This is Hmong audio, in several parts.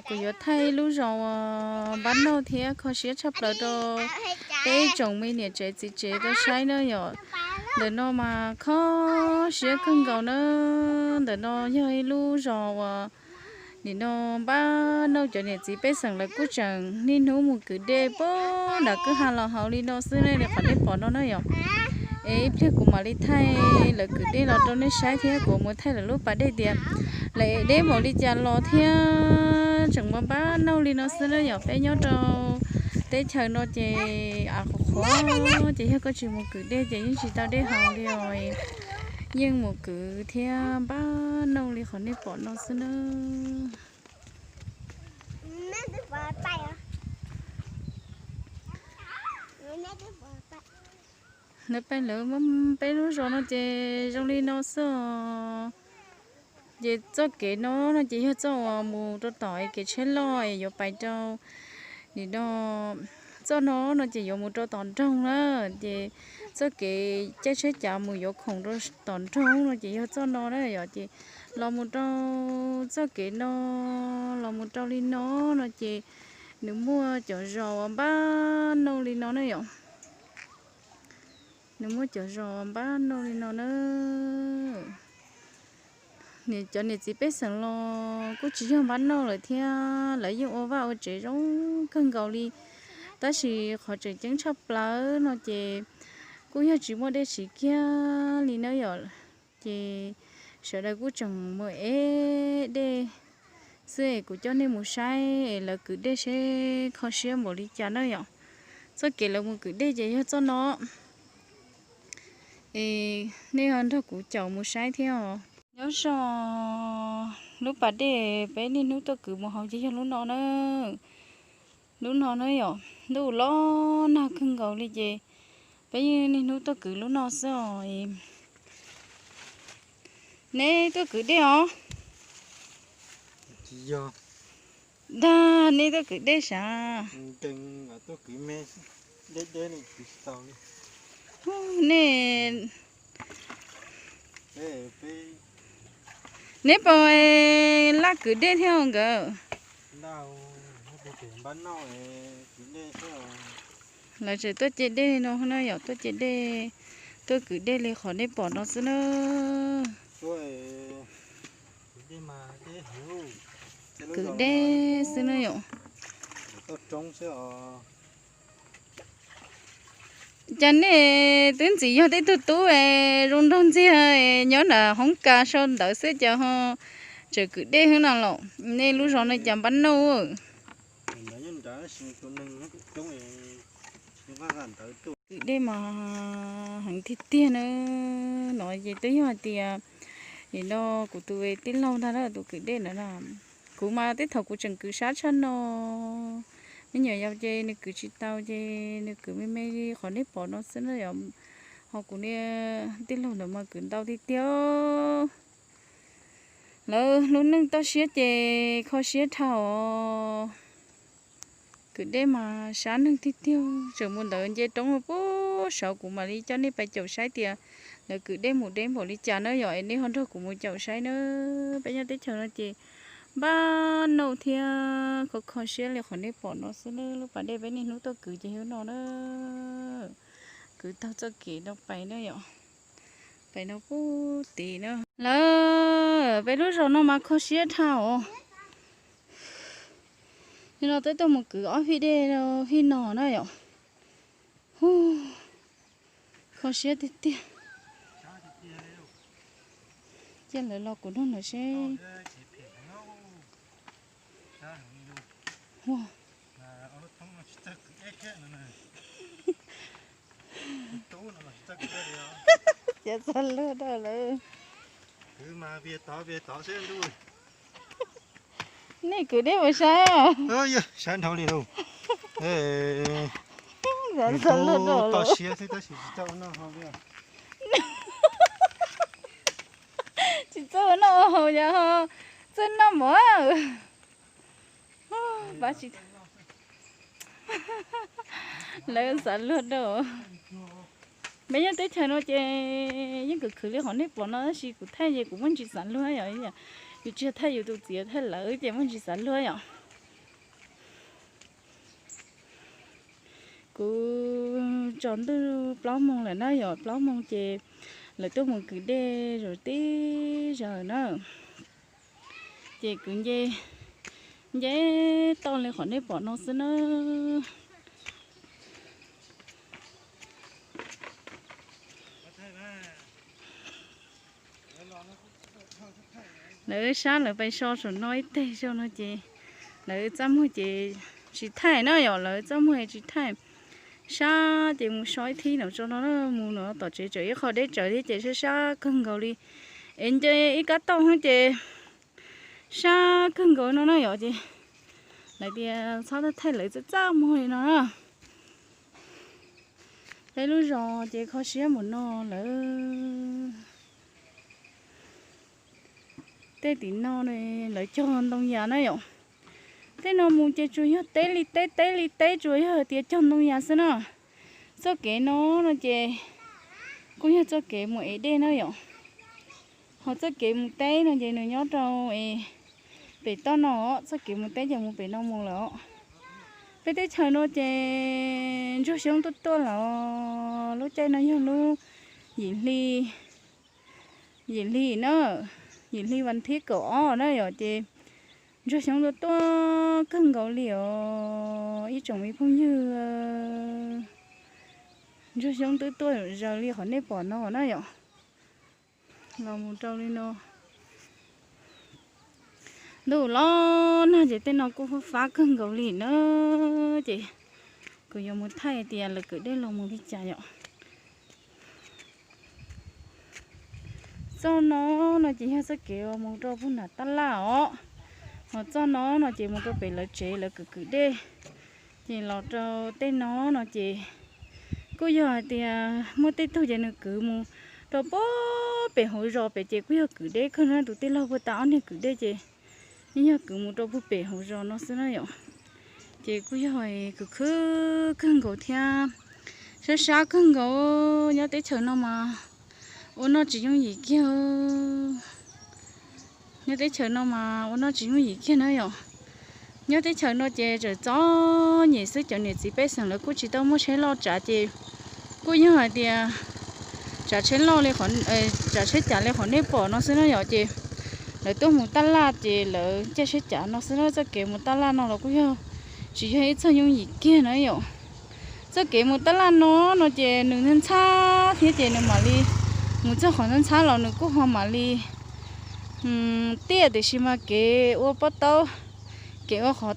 Kuv yuav thaij ib lub zos uas npab nauj thiab kho siab tshaj plaws rau peb tsoom me niam tsev txiv tsev tau saib na yom. Ntawm no mas kho siab kawg nkaus na. Ntawm no yog ib lub zos uas nim no npab nauj cov niam txiv pej xeem lawv kuj tseem niaj hnub mus kwv dej puag nram kwj ha los hauv li no xwb ne, li qhov nej pom no na yom. Es ib pliag kuv mam li thaij lawv kwv dej los rau nej saib thiab kuv mus thaij lawv lub pas dej tias lawv ev dej npaum li cas los thiab tseem muaj npab nauj li no xwb na yom. Peb nyob rau teb chaws no ces av qhuav qhuav ces yog koj tsis mus kwv dej ces yeej tsis tau dej haus li os. Yeej mus kwv thiab npab nauj li qhov nej pom no xwb na. Lawv peb lawv peb lub zos no ces zoo li no xwb os. Ces txoj kev no no ces yog txoj uas mus rau tom es kev tsheb loj es yuav pais rau nim no, txoj no no ces yuav mus rau tom nroog na. Ces txoj kev caij tsheb cav mus yuav khoom rau tom nroog no ces yog txoj no na yom. Ces los mus rau txoj kev no, los mus rau li no no ces nws muaj cov zos uas npab nauj li no na yom. Nws muaj cov zos npab nauj li no na. Cov niam txiv pej xeem los kuj tsis yog npab nauj lawm thiab, lawv yeej ua vaj ua tsev zoo kawg nkaus li. Tab sis qhov tseem ceeb tshaj plaws no ces kuj yog tsis muaj dej siv kiag li na yom. Ces sawv daws kuj tseem mus ev dej xwb es kuv coj nej mus saib es lawv kwv dej seb kho siab npaum li cas na yom. Txoj kev lawv mus kwv dej ces yog txoj no. Es nej ho nrog kuv caum mus saib thiab os. Nyob zoo, lub pas dej peb niaj hnub tuaj kwv mus hauv ces yog lub no na. Lub no na yom, ntuj los nag kawg nkaus li ces peb yeej niaj hnub tuaj kwv lub no xwb os. Neb tuaj kwv dej os? Dag, neb tuaj kwv dej sav? Nej, neb puas laj kwv dej thiab nkawd? Lawv tseem tuaj ce dej no na yom, tuaj ce dej, tuaj kwv dej li qhov nej pom no xwb na. Kwv dej xwb na yom. Cas nej twb ntxim yog tej tug tub es zoo nraug ntxiag es nyob nram hoob kas sau ntawv xwb cas ho tseem kwv dej xwb na los? Nej lub zos no cas npab nauj. Kwv dej mas heev tiag tiag na. No ces twb yog hais tias nim no kuv tus tij laug ntag na, tus kwv dej ntawd na. Kuv mas tej thaum kuv tseem kwv sab tshaj no. Me nyuam yaus ces nws kwv tsis tau ces nws kwv me me li qhov nej pom no xwb na yom. Ho kuv niag tij laug ntawd mas kwv ntau tiag tiag. Lawv lub neej toj siab ces kho siab dhau os. Kwv dej mas sab neeg tiag tiag, tseem mus ntawd nce roob puag saud kuv mam li coj nej pais caum saib tias lawv kwv dej mus deb npaum li cas na yom, es nej ho nrog kuv mus caum saib na. Peb nyob teb chaws no ces npab nauj thiab kho kho siab li qhov nej pom no xwb na. Lub pas dej peb niaj hnub tuaj kwv ces yog no na. Kwv taug txoj kev no pais na yom. Pais no puag tid na. Lawv peb lub zos no mas kho siab dhau os. Nim no twb tuaj mus kwv ob fij dej fij no na yom. Kho siab tiag tiag. Cia lawv los kuv nrog lawv seb. Ces txog lawm rau lawv. Nej kwv dej mus saib. Saib dhau li lauj. Toj siab xwb tab sis tsis txawj ua noj hau li. Tsis txawj ua noj ua haus yog ho txawj noj mov. Lawv xav luag rau. Peb nyob teb chaws no ces yeej kwv khwv li qhov nej pom no tab sis kuv thaij ces kuv muaj ntsis xav luag yom. Yus tsis yog thaij yus tus txiv, thaij lawv ces muaj ntsis xav luag yom. Kuv tsaus ntuj plaub moos lawm na yom, plaub moos ces lawv tuaj mus kwv dej zaum tib zaug na. Ces kuv nce, nce toj li qhov nej pom no xwb na. Lawv sab lawv pais so saum no ib teg zog no ces lawv txaj muag ces tsis thaij na yom, lawv txaj muag tsis thaij. Sab ces mus so ib thib no tso no, mus no tom tsev tseem ib qho deb tsawv thiab ces sab sab kawg nkaus li. Es nce ib kab toj xwb ces sab kawg nkaus no na yom, ces lawv tias txhob thaij, lawv txaj txaj muag li no na. Peb lub zos ces kho siab npaum no lawm. Tej tim no lawv cog ntoo yas na yom. Tej no mus ces tsuas yog teb li teb, teb li teb, tsuas yog tias cog ntoo yas xwb na. Txoj kev no no ces kuj yog txoj kev mus ev dej na yom. Ho txoj kev mus teb no ces nws nyob rau es pem toj no, txoj kev mus teb ces mus pem no mus lawm. Peb teb chaws no ces ntsuag xyoob tuaj tuaj lawm. Lub caij no yog lub yim hli, yim hli na, yim hli vas thib kaum ob na yom, ces ntsuag xyoob tuaj tuaj kawg nkaus li os ib tsoom me phooj ywg. Ntsuag xyoob twb tuaj zaws li qhov nej pom no na yom. Los mus rau li no. Ntuj los nag ces tej no kuj fab fab kawg nkaus li na. Ces kuv yuav mus thaij tias lawv kwv dej los mus li cas yom. Txoj no no ces yog txoj kev uas mus rau puag nram tab laj os. Ho txoj no no ces mus rau pem lawv tsev lawv kwv kwv dej. Ces los rau tej no no ces kuj yog hais tias muaj tej tug ces nws kwv mus rau puag pem hauv zos pem ces kuj yog kwv deb kawg na. Tus tij laug puag ta ob niag kwv dej ces yeej yog kwv mus rau puag pem hauv zos no xwb na yom. Ces kuj yog khwv khwv kawg nkaus thiab sab sab kawg nkaus. Nyob teb chaws no mas ua noj tsis yooj yim kiag. Nyob teb chaws no mas ua noj tsis yooj yim kiag na yom. Nyob teb chaws no ces tseem txom nyem xwb, cov niam txiv pej xeem lawv kuj tsis tau muaj tsheb loj tsav ces kuj yog hais tias tsav tsheb loj li, tsav tsheb cav li qhov nej pom no xwb na yom. Ces lawv tuaj mus taj laj ces lawv caij tsheb cav no xwb na. Txoj kev mus taj laj no los kuj yog tsis yog ib txoj yooj yim kiag na yom. Txoj kev mus taj laj no no ces nws ntxhab ntxhab thiab ces nws mam li mus txog qhov ntxhab ntxhab los nws kuj ho mam li tiaj, tiam sis mas kev ua pob taub, kev ua qhov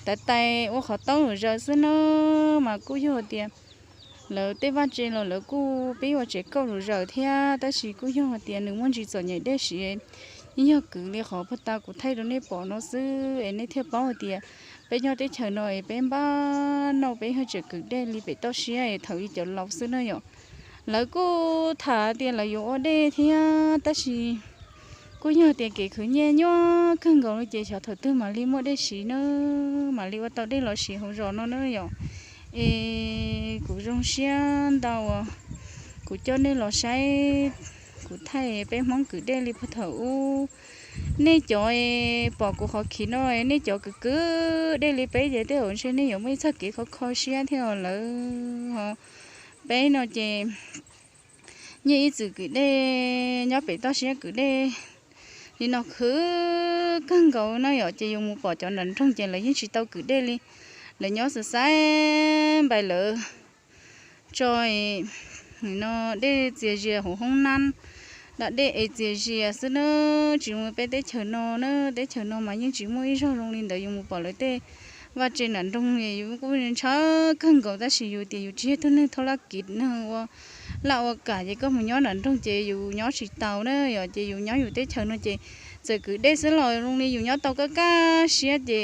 tais tais ua qhov taub lus zaws xwb na, mas kuj yog tias lawv tej vaj tse los lawv kuj pib ua tsev kauj lus zaws thiab, tab sis kuj yog hais tias nws muaj ntsis txom nyem dej siv, yeej yog kwv li qhov puag ta kuv thaij rau nej pom no xwb es nej thiaj paub hais tias peb nyob teb chaws no es peb npaj noj peb yog tseem kwv dej li pem toj siab es thaum li cov laus xwb na yom. Lawv kuj tham tias lawv yuav ua dej thiab, tab sis kuj yog tias kev khwv nyiaj nyuaj kawg nkaus li ces xyov thaum twg mam li muaj dej siv na, mam li ua tau dej los siv hauv zos no na yom. Es kuv zoo siab ntau uas kuv coj nej los saib kuv thaij peb Hmoob kwv dej li puag thaum ub. Nej cov pom kuv qhov khiv no, nej cov kwv kwv dej li peb ces tej zaum ntshe nej yuav muaj ib txoj kev kho kho siab thiab os. Lawv ho, peb no ces yeej ib txwm kwv dej nyob pem toj siab kwv dej li no khwv kawg nkaus na yom. Ces yus mus pom cov nram nroog ces lawv yeej tsis tau kwv dej li, lawv nyob xav xav npaim lawv tso no dej txias zias hauv hoob nab, da dej es txias zias xwb na. Tsis zoo li peb teb chaws no na, teb chaws no mas yeej tsis muaj ib zaug zoo li ntawd. Yus mus pom lawv tej vaj tse nram nroog yus kuj ntshaw kawg nkaus, tab sis yus tias yus tsis yog tug neeg thoob laj kiv neeg ua laj ua kam ces koj mus nyob nram nroog ces yus nyob tsis tau na yom. Ces yus nyob yus teb chaws no ces txawm kwv dej xwb los zoo li yus nyob tau kaj kaj siab ces